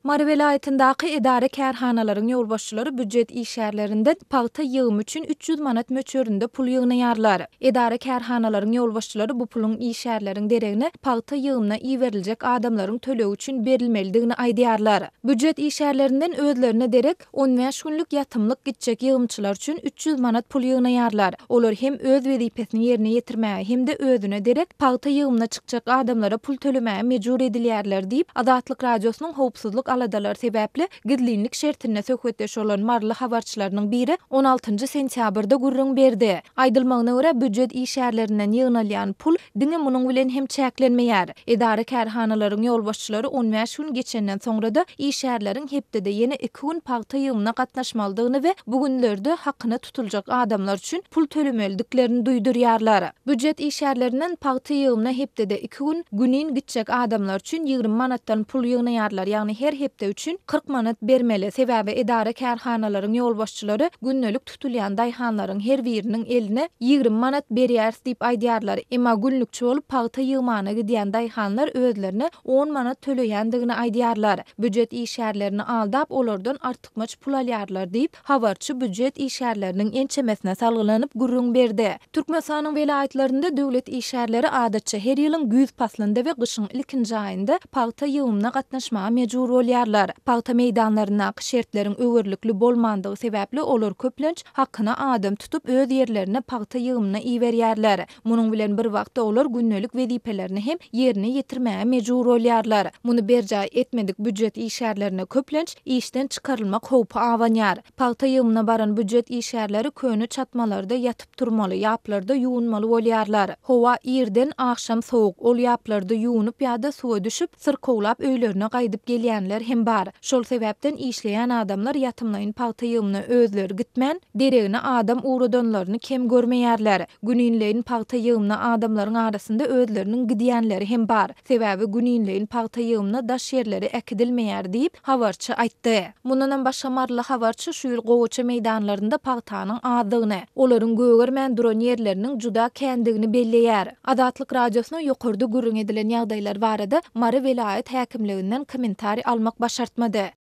Mary welaýatyndaky edara-kärhanalaryň ýolbaşçylary býujet işgärlerinden pagta ýygymy üçin 300 manat möçberinde pul ýygnaýarlar. Edara-kärhanalaryň ýolbaşçylary bu puluň işgärleriň deregine pagta ýygymyna iberiljek adamlaryň tölegi üçin berilmelidigini aýdýarlar. Býujet işgärlerinden özlerine derek 15 günlük ýatymlyk gitjek ýygymçylar üçin 300 manat pul ýygnaýarlar. Olar hem öz wezipesini ýerine ýetirmäge hem-de özüne derek pagta ýygymyna çykjak adamlara pul tölemäge mejbur edilýärler diýip, Azatlyk Radiosynyň howpsuzlyk aladalary sebäpli gizlinlik şertinde söhbetdeş bolan maryly habarçylarynyň biri on altynjy sentýabrda gürrüň berdi. Aýdylmagyna görä, býujet işgärlerinden ýygnalýan pul diňe munuň bilen hem çäklenmeýär. Edara-kärhanalaryň ýolbaşçylary on bäş gün geçenden soňra-da işgärleriň hepdede ýene iki gün pagta ýygymyna gatnaşmalydygyny we bu günlerde hakyna tutuljak adamlar üçin pul tölemelidiklerini duýdurýarlar. Býujet işgärlerinden pagta ýygymyna hepdede iki gün günin gitjek adamlar üçin 20 manatdan pul ýygnaýarlar, ýagny her hepde üçin 40 manat bermeli. Sebäbi edara-kärhanalaryň ýolbaşçylary gündelik tutulýan daýhanlaryň her biriniň eline 20 manat berýäris diýip aýdýarlar. Emma günlükçi bolup pagta ýygmana gidýän daýhanlar özlerine on manat töleýändigini aýdýarlar. Býujet işgärlerini aldap, olardan artykmaç pul alýarlar diýip, Habarçy býujet işgärleriniň ençemesine salgylanyp gürrüň berdi. Türkmenistanyň welaýatlarynda döwlet işgärleri adatça her ýylyň güýz paslynda we gyşyň ilkinji aýynda pagta ýygymyna gatnaşmaga mejbur bolýarlar. Pagta meýdanlaryndaky şertleriň öwerlikli bolmandygy sebäpli olar köplenç hakyna adam tutup öz ýerlerine pagta ýygymyna iberýärler. Munuň bilen bir wagtda olar gündelik wezipelerini hem ýerine ýetirmäge mejbur bolýarlar. Muny berjaý etmedik býujet işgärlerine köplenç işden çykarylmak howpy abanýar. Pagta ýygymyna baran býujet işgärleri köne çatmalarda ýatyp-turmaly, ýaplarda ýuwunmaly bolýarlar. Howa irden, agşam sowuk, ol ýaplarda ýuwunyp ýa-da suwa düşüp, syrkawlap öýlerine gaýdyp gelýänler hem bar. Şol sebäpden işleýän adamlar ýatymlaýyn pagta ýygymyna özleri gitmän, deregine adam ugradanlaryny kem görmeýärler. Güninleýin pagta ýygymyna adamlaryň arasynda özleriniň gidýänleri hem bar. Sebäbi güninleýin pagta ýygymyna daş ýerlere äkidilmeýär diýip, habarçy aýtdy. Mundanam başga maryly habarçy şu ýyl gowaça meýdanlarynda pagtanyň azdygyny, olaryň gögermän duran ýerleriniň juda kändigini belleýär. Azatlyk Radiosyna ýokarda gürrüň edilen ýagdaýlar barada Mary welaýat häkimliginden kommentariý almak başartmady.